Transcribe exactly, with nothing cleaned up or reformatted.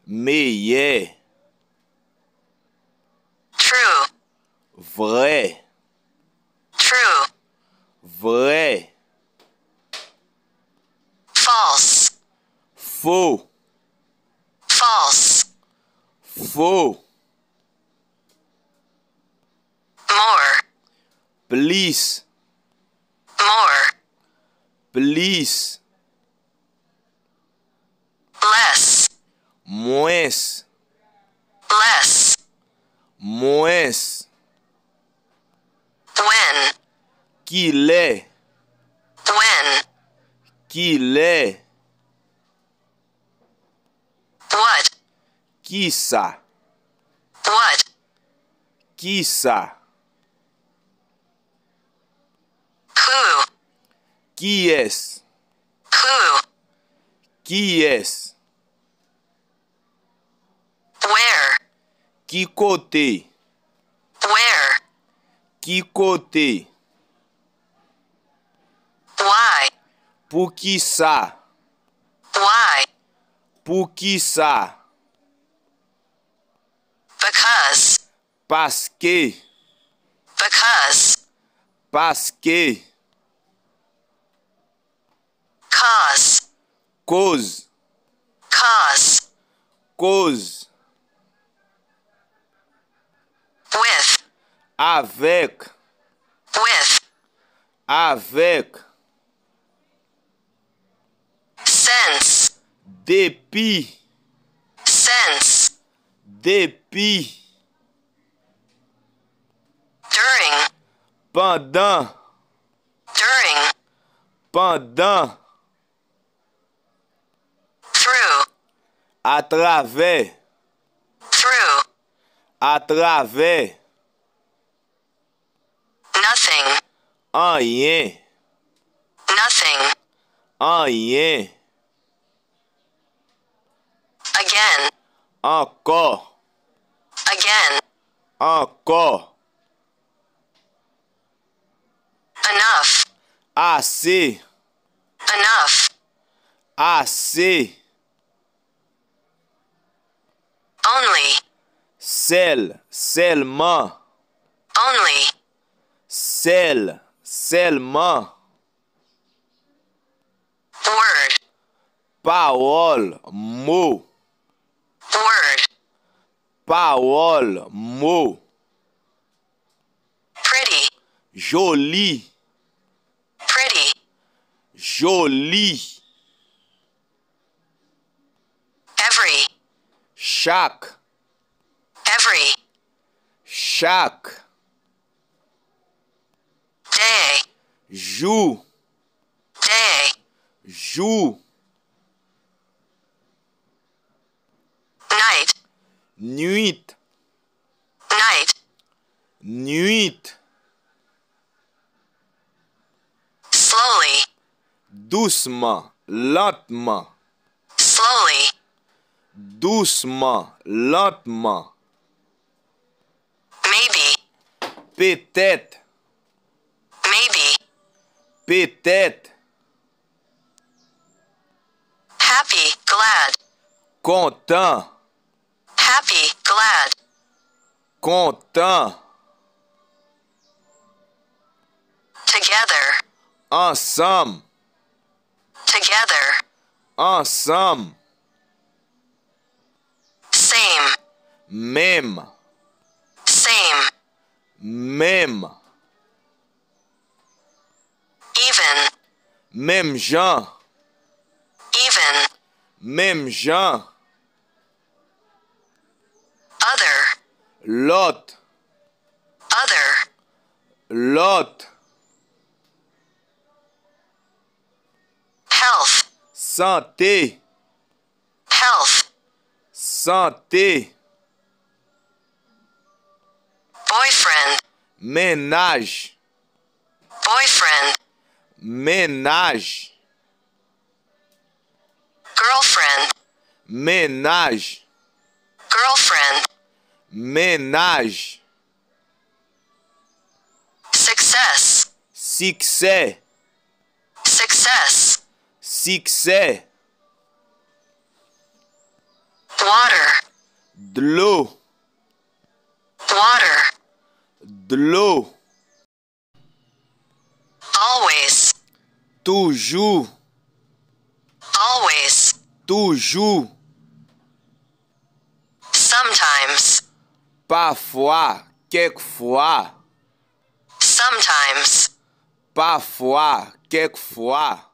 Meyè. True. Vrè. True. Vrè. False. Fo. False. Fo. More. Plis. More. Plis. Less. Mwens. Less. Mwens. When. Kilè? When. Kilè? What? Kisa? What? Kisa? Who? Kiyès? Who? Kiyès? Where? Ki kote? Where? Ki kote? Why? Poukisa? Why? Poukisa? Because. Paske. Because. Paske. Cause. Koz. Cause. Koz. With. Avèk. With. Avèk. Since. Depi. Since. Depi. During. Pandan. During. Pandan. Through. Atravè. Through. Atravè. Nothing. Anyen. Nothing. Anyen. Again. Ankò. Again. Ankò. Enough. Ase. Enough. Ase. Only. Sèl, sèlman. Only. Sèl, sèlman. Word. Pawòl, mo. Word. Pawòl, mo. Pretty. Joli. Pretty. Joli. Every. Chak. Every. Chak. Day. Jou. Day. Jou. Night. Nuit. Night. Nuit. Slowly. Dousman, lantman. Slowly. Dousman, lantman. Maybe. Petèt. Maybe. Petèt. Happy, glad. Kontan. Happy, glad. Kontan. Together. Ansanm. Together. Ansanm. Same. Menm. Same. Menm. Even. Menm jan. Even. Menm jan. Other. Lòt. Other. Lòt. Health. Sante. Health. Sante. Boyfriend. Mennaj. Boyfriend. Mennaj. Girlfriend. Mennaj. Girlfriend. Mennaj. Success. Siksè. Success. Siksè. Water. Dlo. Water. Dlo. Always. Toujou. Always. Toujou. Sometimes. Pafwa. Kèkfwa. Sometimes. Pafwa. Kèkfwa.